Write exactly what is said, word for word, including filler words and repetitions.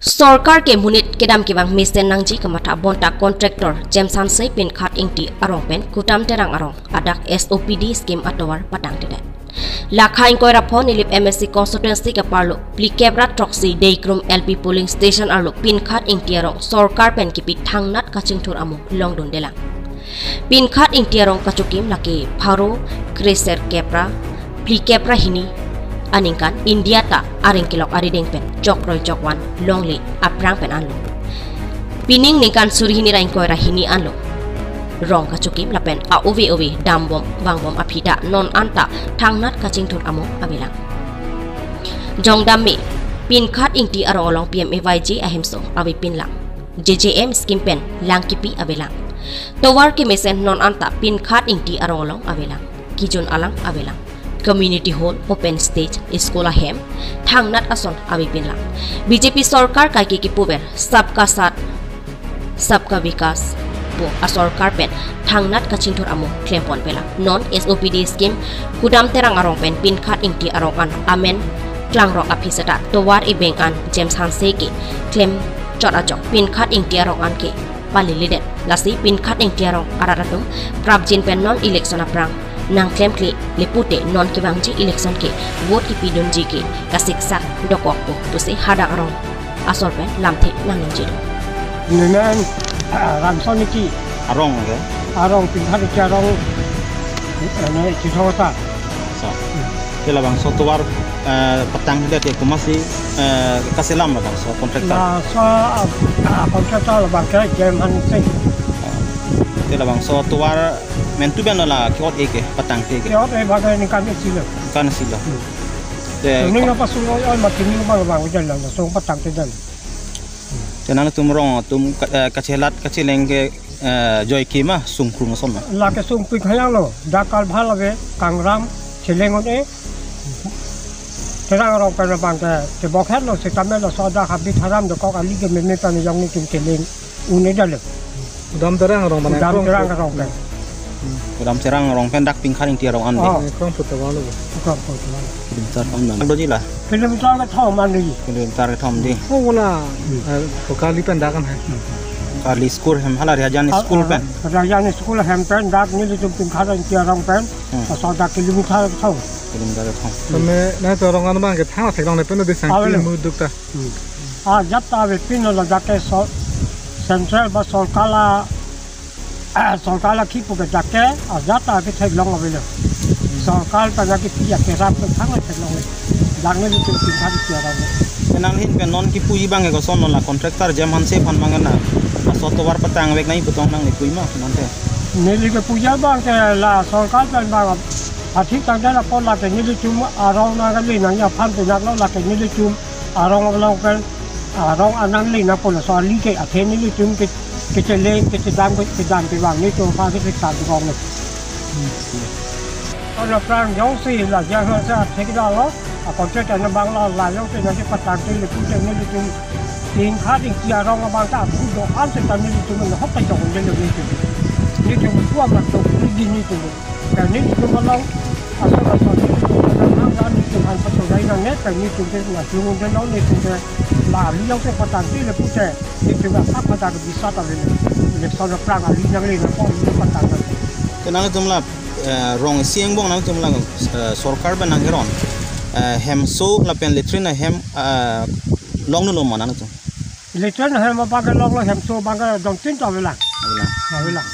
Sorkar ke monit kedam kevang mesen nangji kamatha bonta contractor James Hanse Pinkhat Ingti arong pen Kudam Terang arong adak S O P D scheme atovar patangtedet. Lakha ingkoi ra pho Nilip M A C constituency kaparlo phlikep ra throksi Deikrum L P polling station arlo Pinkhat Ingti arong sorkar pen kipi thangnat kachingthur amo longdundelang. Pinkhat Ingti arong kachokim lake pharo kreser kep ra phlikep ra hini aningkan India ta areng kelok arideng pen chok kroi chok van longle aphrang pen anlo. Pining ningkan suri hini ra ingkoi ra hini anlo. Rong kachokim lapen a-ove ove dambom vangbom aphi ta non anta thangnat kachingthur amo avelang. Jongdam me Pinkhat Ingti arong along P M A Y G ahemso avepinlang. J J M scheme pen lang kipi avelang. Tovar kemesen non anta Pinkhat Ingti arong along avelang. Kijun alang avelang. Community hall, open stage, school ahem thangnat ason avepinlang. B J P sorkar kaike kipuver Sabka Saath Sabka Vikas pu asorkar pen thangnat kachingthur amo klemponpelang. Non S O P D scheme Kudam Terang arong pen Pinkhat Ingti arong an amen klangrok aphi seta tovar ebeng an James Hanse ke klemchot ajok Pinkhat Ingti arong an ke paliledet. Lasi Pinkhat Ingti arong arat atum prapjin pen non election aphrang nangklemkle le pute non kevangji election ke vote kipidunji ke kasiksak dokokpo pusi hadak arong asor pen lamthe nangningjedo. Nemen, ah, Ramson Ingti. Arong ke? Arong Pinkhat Ingti arong, eh, ne Chithota. So. Te labangso tovar, eh, patangtedet ke komatsi, eh, kaselam labangso contractor. Laso, ah, ah, contractor labang ke James Hanse. Te labangso tovar mentu ben la ke-ot-e ke patangte ke. Ke-ot-e bang ke ningkan isi lo. Ningkan isi lo. Hmm. Te Kuning ko- apa sung oi oi mati ni bang bang ujan lang sung patangtedet. Te nangtum rong atum ka-, eh, kachelat kacheleng ke, eh, joike ma sungkrung ason ma. Lake sungpik hayang lo, dak kalbhal ave, kangram, cheleng un-e. Terang arong pen bang ke, kebokhet lo, sitame laso adak habit haram dokok ali ke meme pen jong nelitum cheleng un-edetlo. Kudam Terang arong mana? Kudam Terang arong pen. Kudam Terang arong pen dak Pinkhat Ingti arong an de. Oh. Eh, Krongput ta walo. Krongput ta walo. Kilometer thom dan. Ando jila. Kilometer kethom an de. Kilometer kethom de. Oh, wala. Hmm. Eh, ko kali pen dak kan hai. Kali school hem hala Rajan school pen. Ah, ah, Rajan school hem pen dak nelitum Pinkhat Ingti arong pen. Hmm. Laso dak kilometer kethom. Kilometer kethom. Tame na to arong an bang ke thang theklongle pen de sang. Awalo. Pi mu duk ta. Hmm. Ajat ta avepinlo dak ke so-, central ba sorkar la, ah, sorkar la kipu ke dak ke, ajat ta ketheklong avelo. Sorkar ta na kipi akerap ke thang theklongle. Dak nelitum Pinkhat Ingti arong. Penang hin pen non kipu abang ke koson non la contractor James Hanse aphan bang na. Laso tovar patangvek nangji pu tong nangli pu ma non te. Neli kepu abang ke la sorkar pen bang athik tangte la pon lake nelitum arong nangkali nangji aphan penang lo lake nelitum arong along pen, arong anang le nangpo laso ali ke athe nelitum ke, kecheleng kechedam ke, kedam kevang nelitum aphan ke kechedam kevang ne. Ano prang jongsi la jang ha sa thek da lo, a contract ano bang lo la jongsi nangkepatangte le pute nelitum Pinkhat Ingti arong abang ta abu do-an seta nelitum no hok ta jong nelitum. Nelitum kuam la to nelitum. Kami itu malang asal asal itu kadang-kadang itu hal betul dari nang net kami itu ke nggak tunggu dan nong itu ke lari yang ke patang tu le pute itu nggak apa pada bisa tapi le le soal perang hari yang le kok itu patang. Kenang jumlah, eh, rong isi angbong nangtum la, eh, sorkar pen nangkeron, eh, hemso lapen latrine ahem, eh, longdunlo ma nangtum. Latrine ahem abang ke longlo hemso abang ke dongtin ta avelang. Avelang. Avelang.